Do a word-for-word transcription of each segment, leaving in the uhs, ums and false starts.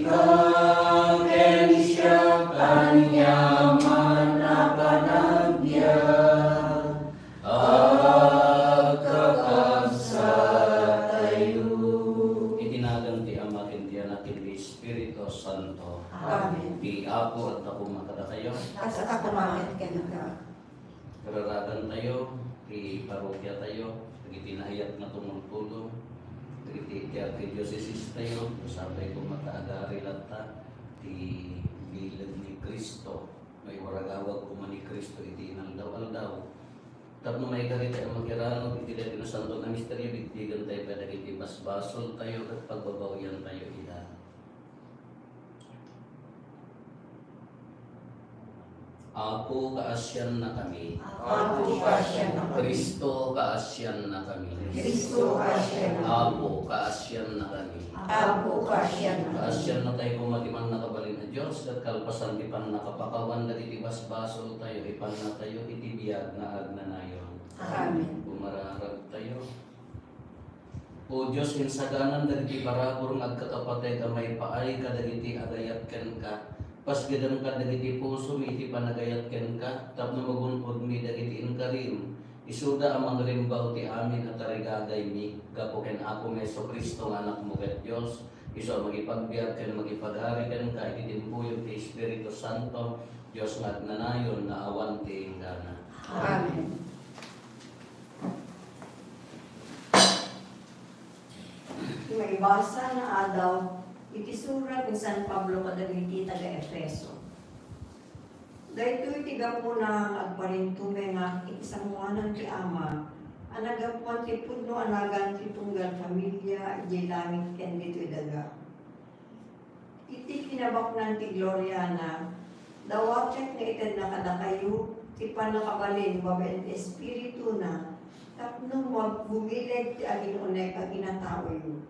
Ken siak aniaman a panagbiag, agkakabsatayo. Iti nagan ti Ama, ken ti Anak, ken ti Espiritu Santo. Amen. Ti Apo adda koma kadakayo. Kasta koma met kenka. Kararagantayo ti parokiatayo, dagiti naayat nga tumultulo, dagiti ti arkidiosesistayo, sapay koma ta agari latta ti bileg ni Cristo. Maiwaragawag koma ni Cristo iti inaldaw-aldaw. Tapno maikari tayo makirano iti daytoy nasanto nga misterio, bigbigen tayo kadagiti basbasol tayo ket pagbabawian tayo ida. Apo, kaasiannakami. Apo, kaasiannakami. Cristo, kaasiannakami. Cristo, kaasiannakami. Apo, kaasiannakami. Apo, kaasiannakami. Kaasiannatayo koma ti Mannakabalin a Dios, ket kalpasan ti pannakapakawan dagiti basbasoltayo, ipannatayo iti biag nga agnanayon. Amen. Bumararagtayo. O Dios, insaganan dagiti parabur nga agkakapateg a maipaay kadagiti agayat kenka. Pasgedem kadagiti pusomi iti panagayat kenka, tapno magun-odmi dagiti inkarim. Isuda a mangrimbaw ti amin a tarigagaymi, gapu ken Apomi Jesu-Cristo nga Anakmo ket Dios, isu a mangipagbiag ken mangipagari kenka iti timpuyog ti Espiritu Santo, Dios nga agnanayon nga awan ti inggana. Amen. Maibasa nga adaw iti surat ni San Pablo kadagiti taga-Efeso. Daytoy ti gapuna nga agparintumengak iti sangoanan ti Ama a nagapuan ti pudno a nagan ti tunggal familia idiay langit ken ditoy daga. Iti kinabaknan ti gloriana, dawatek nga itedna kadakayo ti pannakabalin babaen ti Espirituna tapno magbumileg ti agin-uneg a ginataoyo.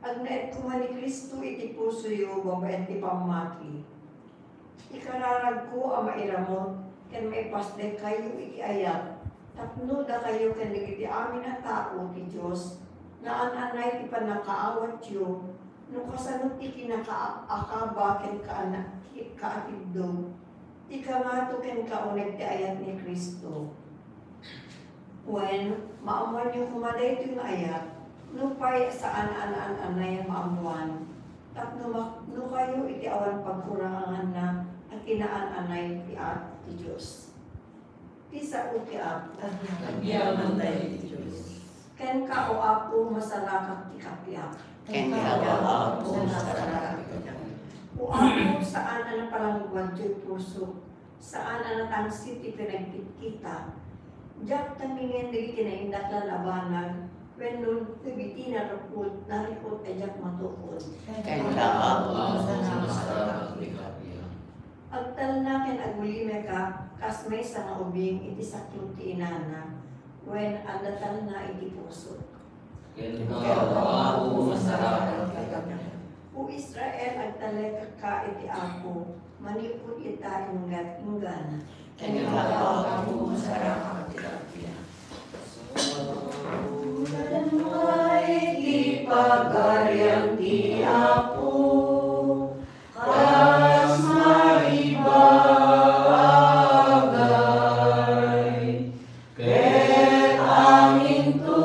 Agnaed koma ni Cristo iti pusoyo babaen ti pammati. Ikararagko a mairamut ken maipasdekkayo iti ayat tapno dakayo ken dagiti amin a tao ti Dios naan-anay ti pannakaawatyo no kasano ti kinakaakaba ken kaana-, ki-, kaatiddo, ti kangato ken kauneg ti ayat ni Cristo. Wen, maammoanyo koma daytoy nga ayat, nupay saan a naan-anay a maammoan, tapno maknukayo iti awan pagkuranganna a kinaan-anay ti at ti Dios. Ti sao ti Apo. Agyamantayo iti Dios. Kenka, O Apo, masarakak ti kapiak. Kenka, O Apo, masarakak ti kapiak. O Apo, saan a napalanguad ti puso, saan a natangsit ti pinagkitkita. Diak tamingen dagiti naindaklan a banag, wenno dagiti narikut, narikut a diak matukod. Kenka, O Apo, masarakak ti kapiak. Agtalna ken agulimeka kas maysa nga ubing iti saklot ti inana, wen adda talna iti puso. Kenka, O Apo, masarakak ti kapiak. O Israel, agtalekakka iti Apo, manipud ita inggana. Kenka, O Apo, masarakak ti kapiak. Ti pagarian ti Apo, kas maibagay, ket aminto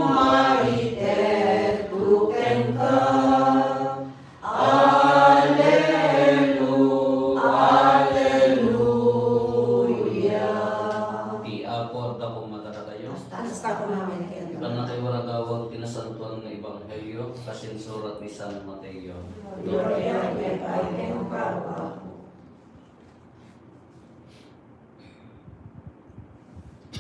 maited kenka. Alelu-, Alleluia. Ti Apo adda koma kadakayo. Kasta koma met kenka. Pannakaiwaragawag ti nasantoan nga ebanghelio kas insurat ni San Mateo. Gloria kenka, Apo.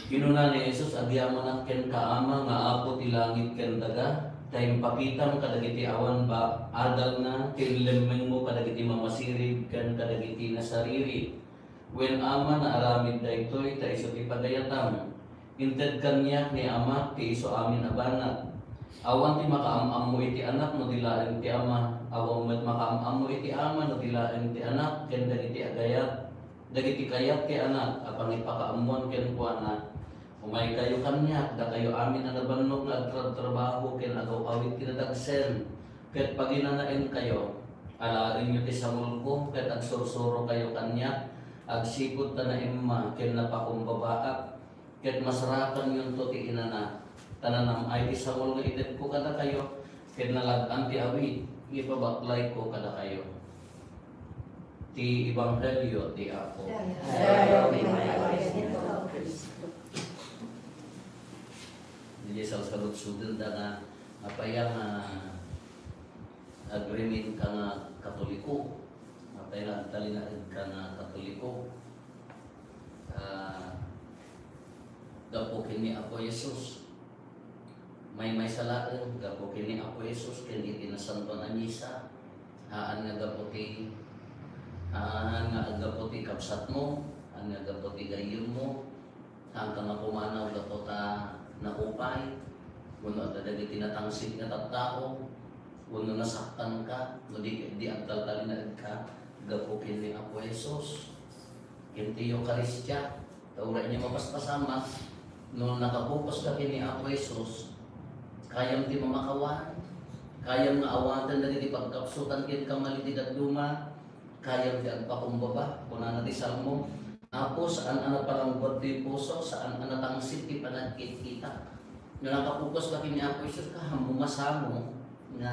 Kinuna ni Jesus, "Agyamanak kenka, Ama, nga Apo ti langit ken daga, ta impakitam kadagiti awan ba-, adalna ti inlemmengmo kadagiti mamasirig ken kadagiti nasariri. Wen, Ama, naaramid daytoy ta isu ti pagayatam. Inted kaniak ni Amak ti isu amin a banag. Awan ti makaam-ammo iti Anak no di laeng ti Ama. Awan met makaam-ammo iti Ama no di laeng ti Anak ken dagiti agayat, dagiti kayat ti Anak a pangipakaammoan kenkuana. Umaykayo kaniak, dakayo amin a nabannog nga agtrabtrabaho ken agaw-awid ti nadagsen, ket paginanaenkayo." Alaenyo ti sangulko ket agsursurokayo kaniak, agsipud ta naimma ken napakumbabaak, ket masarapanyonto ti inana. Ta nanam-ay ti sangul nga itedko kadakayo, ket nalag-an ti awit nga ipabaklayko kadakayo. Ti Ebanghelio ti Apo. Diay salsaludsodenda nga, apay a nga agreement ka nga Katoliko? Apay a nga agtalinaed ka nga Katoliko? Ah, gapu ken ni Apo Jesus. Maymaysa laeng, gapu ken ni Apo Jesus ken iti Nasantoan a Misa. Haan nga gapu ti, haan nga gapu ti kabsatmo, haan nga gapu ti gayyemmo, haan ka nga pumanaw gapu ta naupay, wenno adda dagiti natangsit nga tattao, wenno nasaktanka, no di, di agtaltalinaedka gapu ken ni Apo Jesus, ken ti Eukaristia. Ta uray ania mapaspasamak, no nakapokus ka ken ni Apo Jesus, kayam ti mamakawan, kayam nga awaten dagiti pagkapsutan ken kamali ti dadduma, kayam ti agpakumbaba. Kunana ti Salmo, "Apo, saan a napalangguad ti puso, saan a natangsit ti panagkitkitak." No nakapokus ka ken ni Apo Jesus, kaammo masamo nga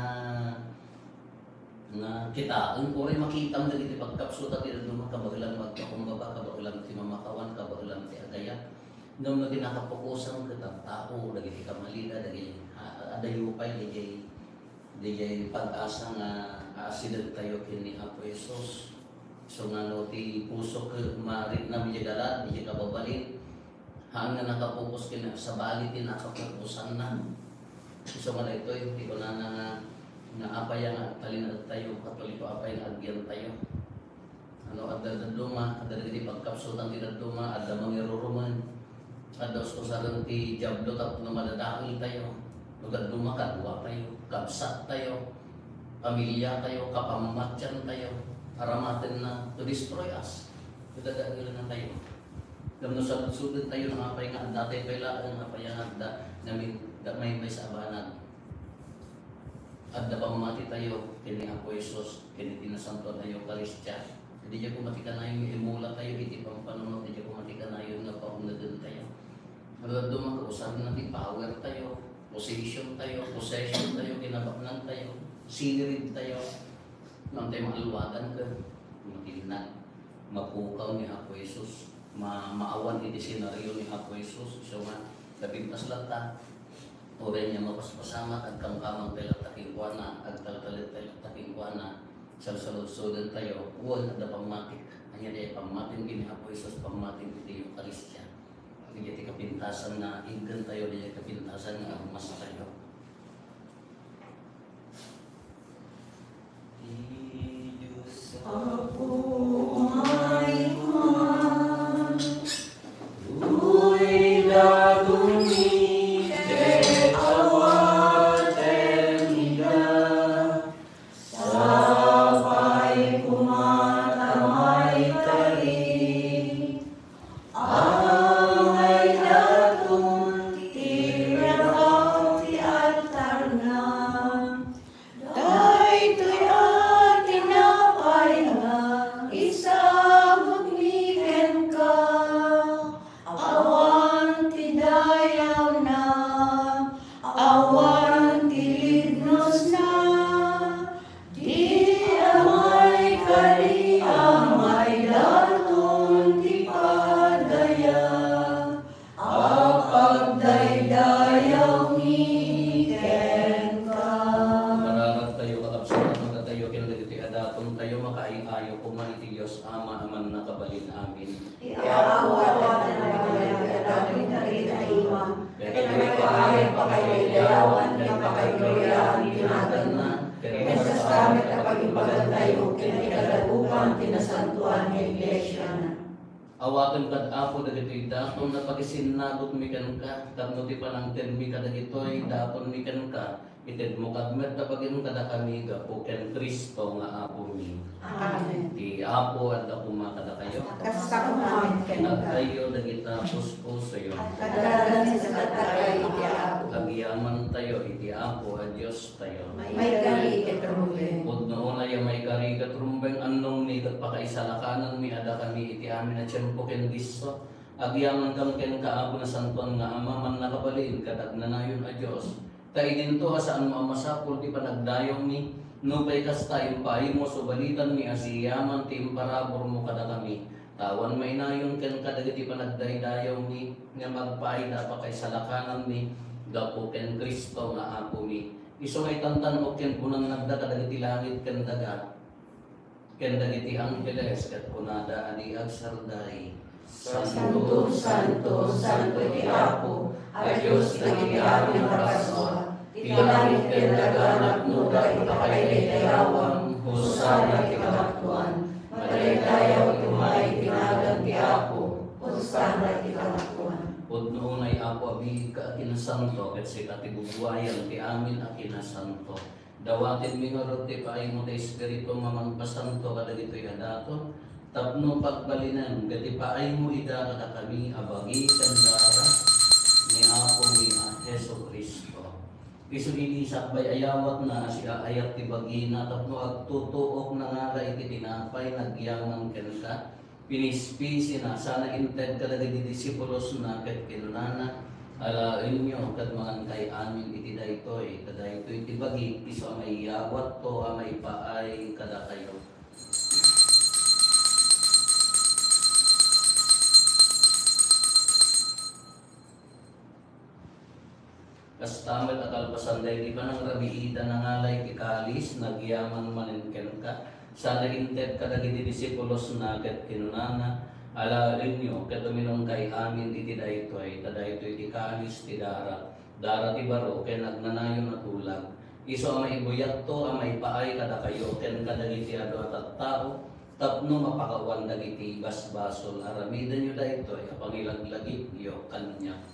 nga kitaem, uray makitam dagiti pagkapsuta ti dadduma, kabaelan nga agpakumbaba, kabaelan ti mamakawan, kabaelan ti agayat. Ngem no ti nakapokusam ket tattao, dagiti kamalida, dagiti, a-, adayo pay, dagiti, dagiti pag-asa nga aasidegtayo ken ni Apo Jesus. So nga no ti puso ket mariknam idiay dalan, idiay kababalin, haan nga nakapokus ken ni, sabali ti nakapokusanna. Isu nga daytoy, ti kunana nga, nga apay a nga agtalinaedtayo, Katoliko, apay nga agyantayo. Ano, adda dadduma, adda dagiti pagkapsutan ti dadduma, adda mangirurumen, adda uskusaren ti Diablo tapno madadaeltayo. No dadduma, kaduatayo, kabsattayo, pamiliatayo, kapammatiantayo, aramatenna to destroy us. Ket adda agngirnatayo. Ngem no saludsodentayo no apay nga adda, tay pay laeng apay nga adda, ngamin, da-, maymaysa a banag. Adda pammatitayo ken ni Apo Jesus, ken iti Nasantoan a Eukaristia. Diay koma ti kanayon nga imulatayo iti pampanunot, diay koma ti kanayon nga paunegentayo. Dadduma, kausarna ti powertayo, positiontayo, possessiontayo, kinabaknantayo, siniridtayo. Ngem tay maalwadan ket makinnag, mapukaw ni Apo Jesus, ma-, maawan iti senario ni Apo Jesus. Isu nga, napintas latta, uray ania mapaspasamak, agkamkamangtay latta kenkuana, agtaltalektayo latta kenkuana, salsaludsodentayo, wen adda pammatik. Ania diay pammatim ken ni Apo Jesus? Pammatim iti Eukaristia. Diay ti kapintasan nga iggentayo, diay kapintasan nga agmastayo. Apo, umay man, uray daton mi ket awatem ida. Sapay koma ta maikari, amay daton ti rabaw ti altarna. Daytoy a tinapay nga isagutmi kenka, awan ti dayawna, awan ti lignosna, di amay kari, amay daton ti padaya a pagdaydayawmi kenka. Mararadtayo, kakabsat, a magatayo ken dagiti adatontayo, makaay-ayo koma iti Dios Ama a Mannakabalin. Amen. Iti awaten a nagayat ti adamin dagiti ima, ket maipaay a pakaidaydayawan ken pakaigloryaan ti naganna, ken kasta met a pagimbagantayo ken ti kadagupan ti nasantoan nga iglesiana. Awatem kad, Apo, dagitoy daton a pakisinnagutmi kenka, tapno ti panangtedmi kadagitoy datonmi kenka, Itedmo kad met ta bagim kadakami gapu ken Cristo nga Apomi. Amen. Ti Apo adda koma kadakayo. Kasta koma met kenka. Adtoyo dagita puspusoyo. Adda ket sadayo iti Apo. Agyamantayo iti Apo a Diostayo. Maikari ket rumbeng. Pudno unay a maikari ket rumbeng, annongmi ket pakaisalakananmi a dakami iti amin a tiempo ken disso. Agyamankami kenka, Apo, Nasantoan nga Ama, Mannakabalin ket Agnanayon a Dios. Ta idinto a saanmo a masapul ti panagdayawmi, nupay kasta, impaaymo, subalitanmi a siyaman ti imparaburmo kadakami. Ta awan mainayon kenka dagiti panagdaydayawmi, ngem agpaayda a pakaisalakananmi gapu ken Cristo nga Apomi. Isu nga itantan-ok ken bunangnagda kadagiti langit ken daga, ken dagiti angheles, ket kunada a di agsardai: Santo, santo, santo ti Apo a Dios dagiti amin a parsua. Ti langit ken daga napnoda iti pakaidaydayawan. Hosanna iti kamatuan. Madaydayaw ti umay iti nagan ti Apo. Hosanna iti kamatuan. Pudno unay, Apo, a biigka a kinasanto, ket sika ti bugbuayan ti amin a kinasanto. Dawatenmi ngarud ti paaymo ti Espiritum a mangpasanto kadagitoy a daton, tapno pagbalinen ket ipaaymo ida kadakami a bagi ken dara ni Apomi a Jesu-Cristo. Isu idi sakbay a yawatna a siaayat ti bagina tapno agtutuokna ngala iti tinapay nagyaman kenka, pinispisina, sana inted kadagiti disipulosna ket kinunana: Alaenyo ket mangankay amin iti daytoy, ta daytoy ti bagik, isu a maiyawatko a maipaay kadakayo. Kasta met a kalpasan daydi panangrabiida, nangala iti kalis, nagyaman manen kenka, sana inted kadagiti disipulosna ket kinunana: Alaenyo ket uminumkay amin iti daytoy, ta daytoy ti kalis ti dara, dara ti baro ken agnanayon a tulag. Isu a maibuyatko a maipaay kadakayo ken kadagiti adu a tattao, tapno mapakawan dagiti basbasol. Aramidenyo daytoy a pangilaglagipyo kaniak.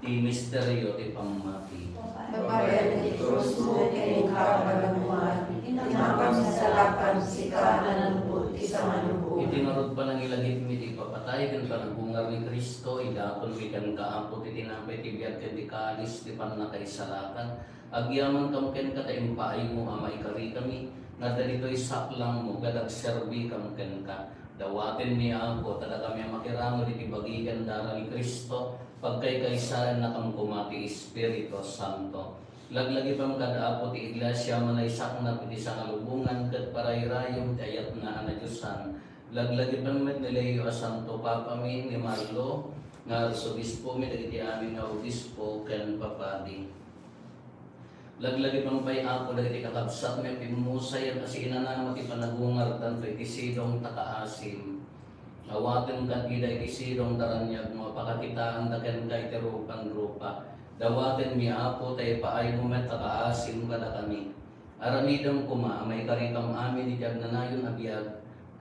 Ti misterio ti pammati. Babaen ti krusmo ken inka a panagbulag, ti napakasalakan sika a nanlupot ti sangalubongan. Iti ngarud panangilagipmi ti ipapatay ken panagungar ni Cristo, idatonmi kenka, Apo, ti tinapay ti biag ken ti kalis ti pannakaisalakan. Agyamankami kenka ta impaaymo a maikarikami, nga dagitoy saklangmo ket agserbikami kenka. Dawatenmi, Apo, ta dakami a makiramid iti bagi ken dara ni Cristo, pagkaykaysaennakami koma ti Espiritu Santo. Laglagipem kad, Apo, ti Iglesia a manaysaknap iti sangalubongan ket parayrayom ti ayatna a nadiosan. Laglagipem met ni Leo a Santo Papami, ni Marlo nga Arsobispomi, dagiti amin nga obispo ken papadi. Laglagipem pay, Apo, dagiti kakabsatmi a pimmusayen a siinanama ti panagungar tanto iti sidong ta kaasim. Awatem kad ida iti sidong ta raniagmo a pakakitaanda kenka iti rupan-rupa. Dawatenmi, Apo, ta ipaaymo met a kaasim kadakami. Aramidem koma a maikarikam amin iti agnanayon a biag,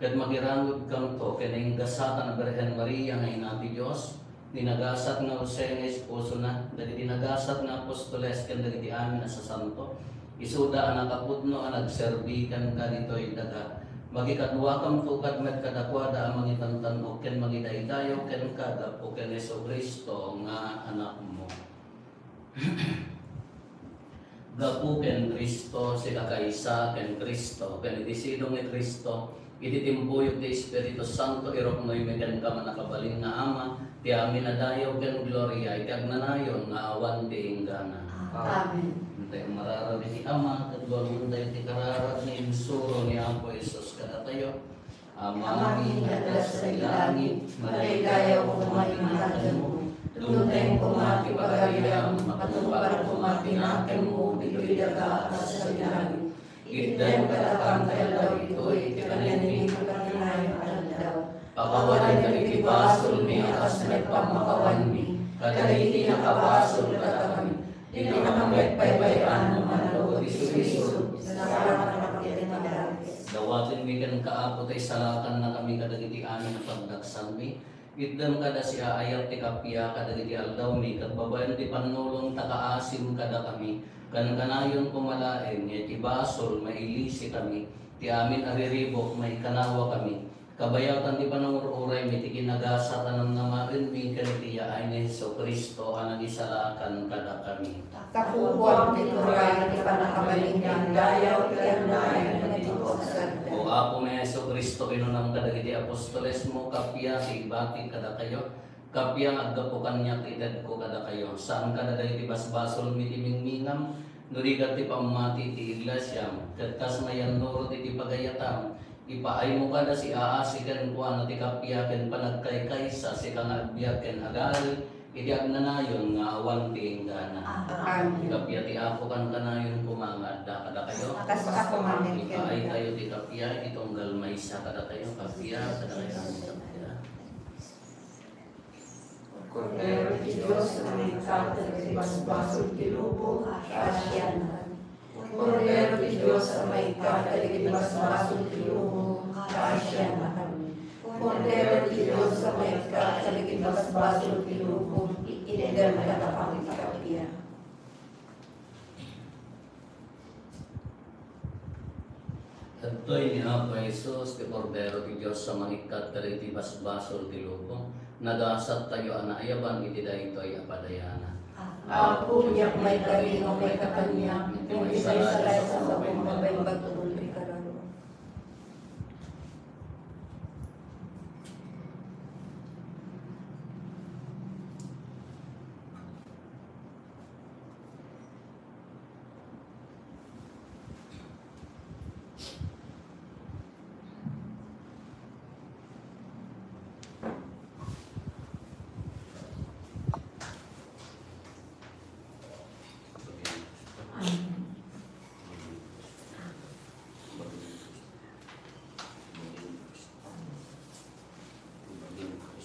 ket makiramidkamto ken nainggasatan a Birhen Maria nga Ina ti Dios, ni nagasat nga Jose nga esposona, dagiti nagasat nga apostoles ken dagiti amin a sasanto. Isuda a nakapudno a nagserbi kenka ditoy daga. Makikaduakamto kad met kadakuada a mangitantan-ok ken mangidaydayaw kenka gapu ken Jesu-Cristo nga Anakmo. Gapu ken Cristo, sikakaysa ken Cristo, ken iti sidong ni Cristo, iti timpuyog ti Espiritu Santo, iruknoymi kenka, Mannakabalin nga Ama, ti amin a dayaw ken gloria iti agnanayon nga awan ti inggana. Amen. Intayo mararag iti Ama, ket guaguentayo ti kararag nga insuro ni Apo Jesus kadatayo. Amami nga adda sadi langit, madaydayaw koma ti naganmo. Dumteng koma ti pagariam, matupar koma ti nakemmo ditoy daga a kas sadi langit. Itdem kadakam ti aldaw ditoy ti kanianmi ti kanayon a aldaw. Pakawanem dagiti basolmi a kas met pammakawanmi kadagiti nakabasol kadakami. Dinakam met baybay-an no mannugot ti suiso. Salamat a makitnadakes. Dawatenmi kenka, Apo, ta isalakannakami kadagiti amin a pagdaksanmi. Itdem kada siaayat ti kappia kadagiti aldawmi, ket babaen ti pannulong ta kaasim kadakami. Kankanayon koma laeng nga iti basol, mailisikami. Ti amin a riribuk, maikanawakami. Kabayatan ti panangur-uraymi, ti kinagasat a namnamaenmi ken iti yaay ni Jesu-Cristo a nangisalakan kadakami. Kapupuam ti turay ti pannakabalin ken dayaw ti annayan nga di ko asardeng. O Apomi a Jesu-Cristo, kinunam kadagiti apostolesmo, kappia ti ibatik kadakayo, kappia nga aggapu kaniak ti itedko kadakayo. Saan kada dagiti basbasolmi ti mingmingam, no di ket ti pammati ti iglesiam, ket kas nga yannurot iti pagayatam, ipaaymo kada siaasi kenkuana ti kappia ken panagkaykaysa, sika nga agbiag ken agali iti agnanayon nga awan ti inggana. Amen. Ti kappia ti Apo kankanayon koma nga adda kadakayo. Kasta koma met kenka. Ipaaytayo ti kappia iti tunggal maysa kadakayo. Kappia kadakayo ti kappia. Kordero ti Dios a mangikkat dagiti basbasol ti lubong, kaasiannakami. Kordero ti Dios a mangikkat dagiti basbasol ti lubong, kaasiannakami. Kordero ti Dios a mangikkat dagiti basbasol ti lubong, itdem kadakami ti kappia. Adtoy ni Apo Jesus, ti Kordero ti Dios a mangikkat kadagiti basbasol ti lubong. Nagasattayo a naayaban iti daytoy a padayanan. Apo, diak maikari nga maikkan kaniak, ngem ti maisalaysay a saom, mabaigbag ti kararua.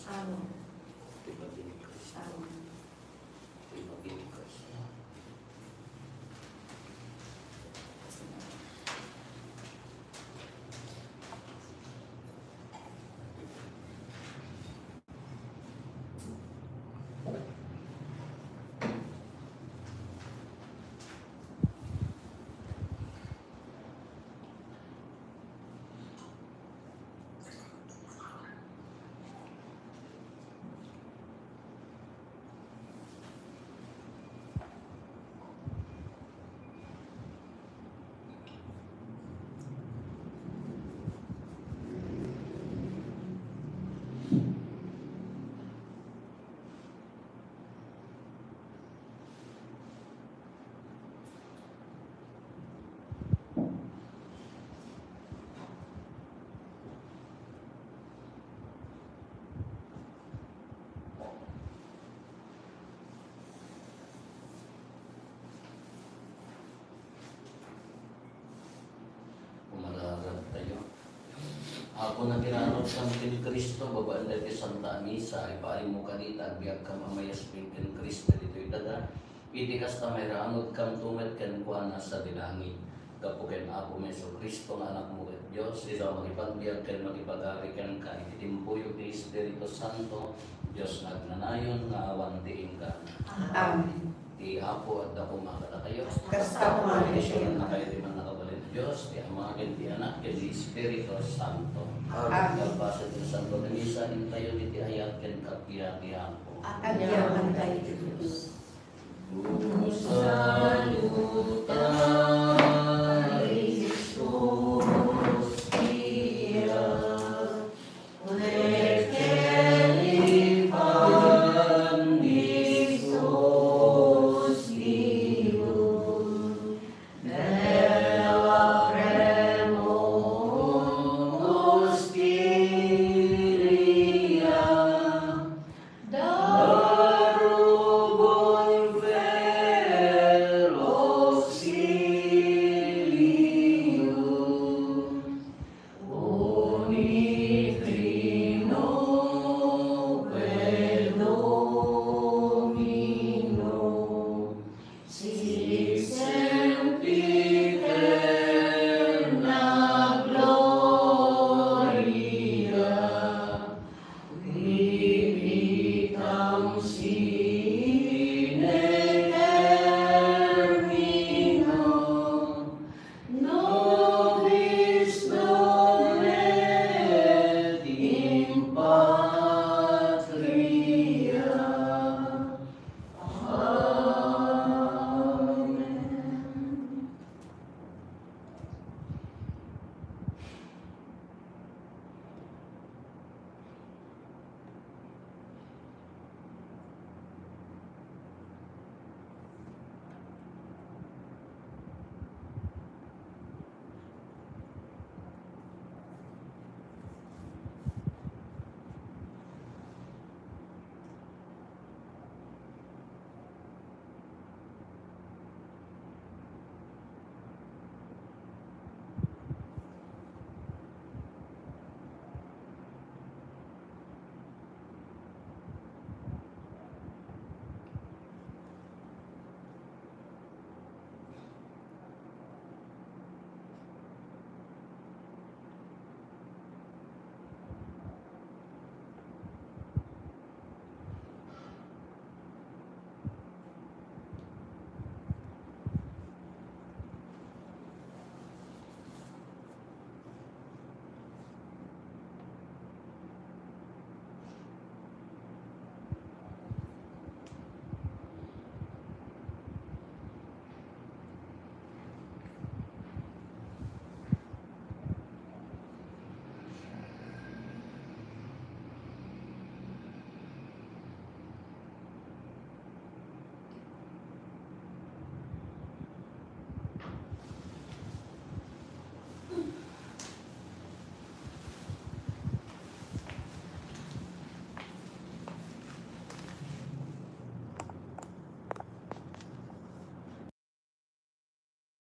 Amen. Umararag tayo. Apo, nakiranutkam ken Cristo babaen dagiti Santa a Misa, ipaaymo kadi ta agbiagkam a mayasbing ken Cristo ditoy daga. Iti kasta, mairanudkamto met kenkuana sadi langit. Gapu ken Apomi Jesu-Cristo nga Anakmo ket Dios, isu a makipagbiag ken makipagari kenka iti timpuyog ti Espiritu Santo, Dios nga agnanayon nga awan ti inggana. Amen. Ti Apo adda koma kadakayo. Kasta koma met kenka. Siudannakayo ti Mannakabalin a Dios, ti Ama, ken ti Anak, ken ti Espiritu Santo. Amen. Kalpasan ti Santo a Misa, intayon iti ayat ken kappia ti Apo. Agyamantayo iti Dios. Darubon Felocilio, Oni